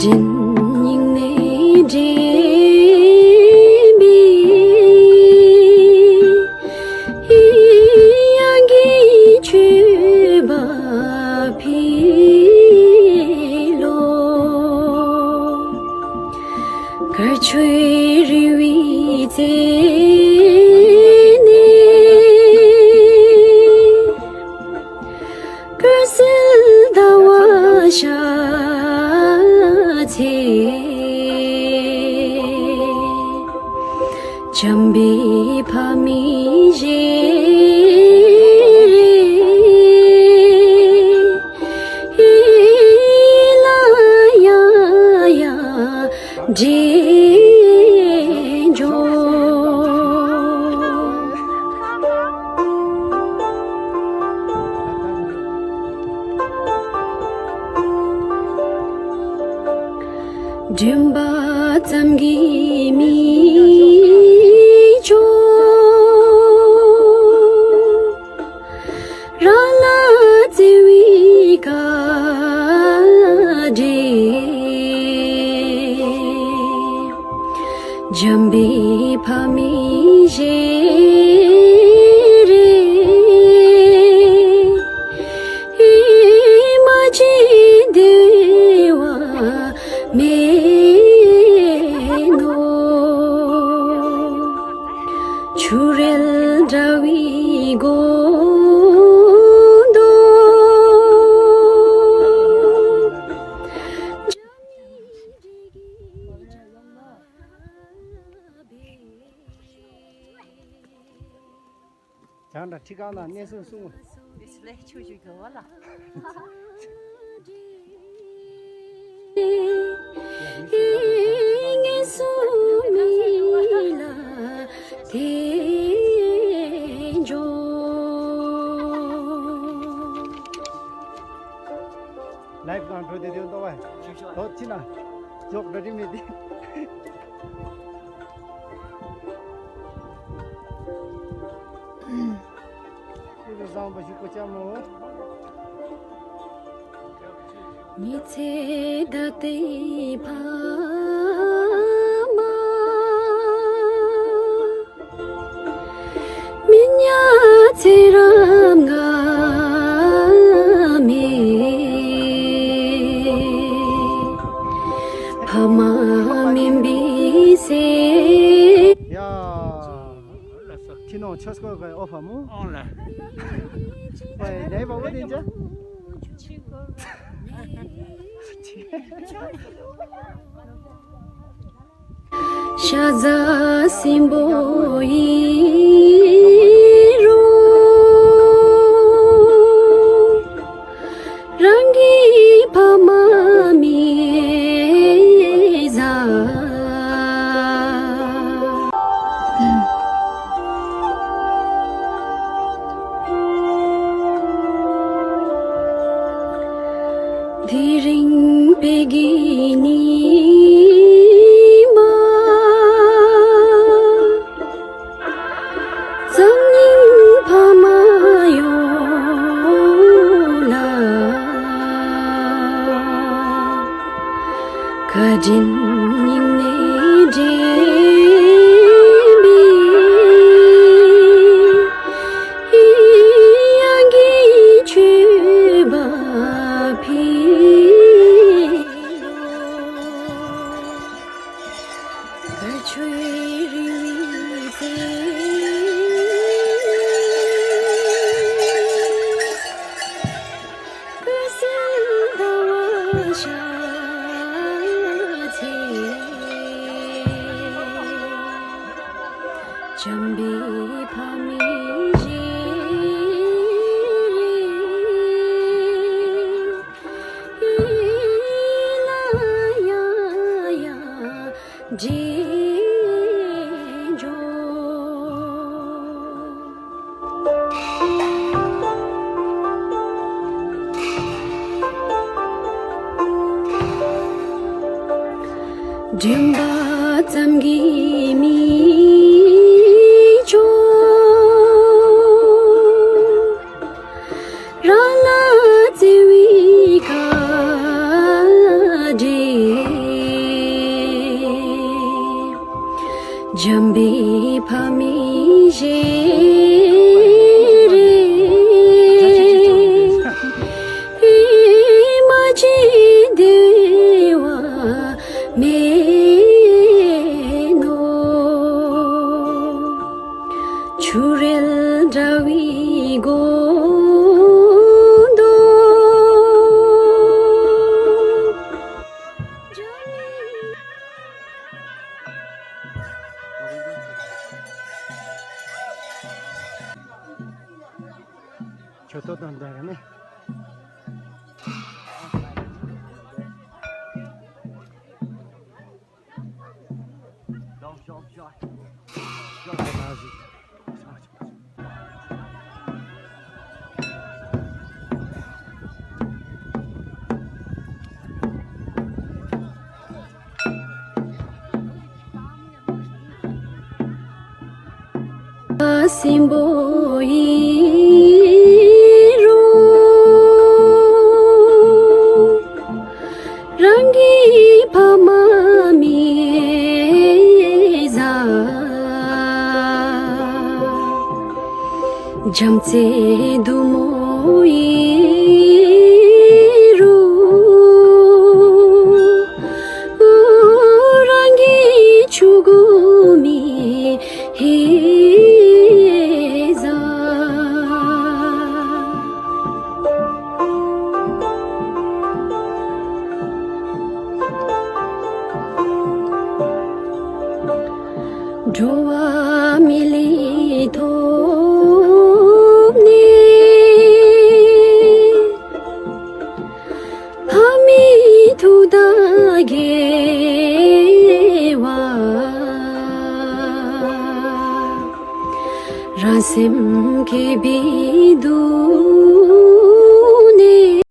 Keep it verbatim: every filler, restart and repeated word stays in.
སྙིང་ནས་དྲན་པའི་དབྱངས་ཀྱི་མཆོད་པ་འཕེལ་ལོ། དཀར་ཕྱོགས་རི་བོའི་རྩེ་ནས། དཀར་གསལ་ཟླ་བ་ཤར་ཚེ། བྱམས་པའི་ཕ་མེས་བཞད་རེ། ཡིད་ལ་ཡང་ཡང་འདྲེས་འགྱོ། དྲན་པ་ཙམ་གྱིས་མི་ཆོག་རང་ལ་བརྩེ་བའི་བཀའ་དྲིན། བྱམས་པའི་ཕ་མེས་བཞད་རེ། ཨེ་མ་གཅིག་བདེ་བ་མེད་ནོ། ཆུ་རལ་འདྲ་བའི་སྒོ་དོ། ཁྱེད་རང་ཁྲི་ཁང་ནང་གནས་ཚུལ་གསུང་། ལེགས་ཆོས་ཞུ་གི་བ་ལ། དངོས་སུ་མི་ལ་དེ་འཇོག་ལའིབ་གང་འགྲོ་དེ་དེ་འདུག་བ། ལོ་ཅི་ན་འཇོག་འདྲ་དྲི་མེད་དེ། སྐུ་གཟུགས་བཟང་པོ་ཞིག་གོ་ཅམ་མོ། ཉི་ཚེ་ད་ལྟའི་ཕ་མ། མི་ཉག་ཚེ་རབས་སྔ་མའི་ཕ་མ་མིན་པའི་ཚེ། ཡ། ཁྱི་ནོར་ཆོས་སྐོར་གི་ཨོ་ཕ་མོ། ཨོ་ལ། ཝེ་ནེ་བ་བོ་དེ་ཅ། ཤ་ཟ་སྲིན་པོ་ཡིན་རུང་རང་གི་ཕ་མ་མི་ཟ། དེ་རིང་བོད་ཀྱི་ཉི་མ། འཛམ་གླིང་ཕ་མ་ཡོངས་ལ། བཀའ་དྲིན་སྙིང་ནས་དྲན་པའི་དབྱངས་ཀྱི་མཆོད་པ་འཕེལ་ལོ། དཀར་ཕྱོགས་རི་བོའི་རྩེ། དཀར་གསལ་ཟླ་བ་ཤར་ཚེ། བྱམས་པའི་ཕ་མེས་བཞད་རེ། ཡིད་ལ་ཡང་ཡང་འདྲེས་འགྱོ། དྲན་པ་ཙམ་གྱིས་མི་ཆོག་ཅེ་རེ་མ་ཅི་དེ་བ་མེ་ནོ། ཆུ་རལ་འདྲ་བའི་གོ་འདོ། ཁྱོད་ཏོ་དང་འདྲ་ག་ནི། སིམ་པོ་ཨིན་རུང་རང་གི་ཕ་མ་མི་ཟ། རྒྱ་མཚོའི་འདུ་མོ་ཨིན་རུང་རང་གི་ཕྱུ་གུ་མི་ཧེ་ཟ། འགྲོ་བ་མི་ལུས་ཐོབ་ནས་ཕ་མའི་ཐུགས་དང་འགལ་བ། རང་སེམས་སྐྱེ་བོའི་སྡུག་བསྔལ།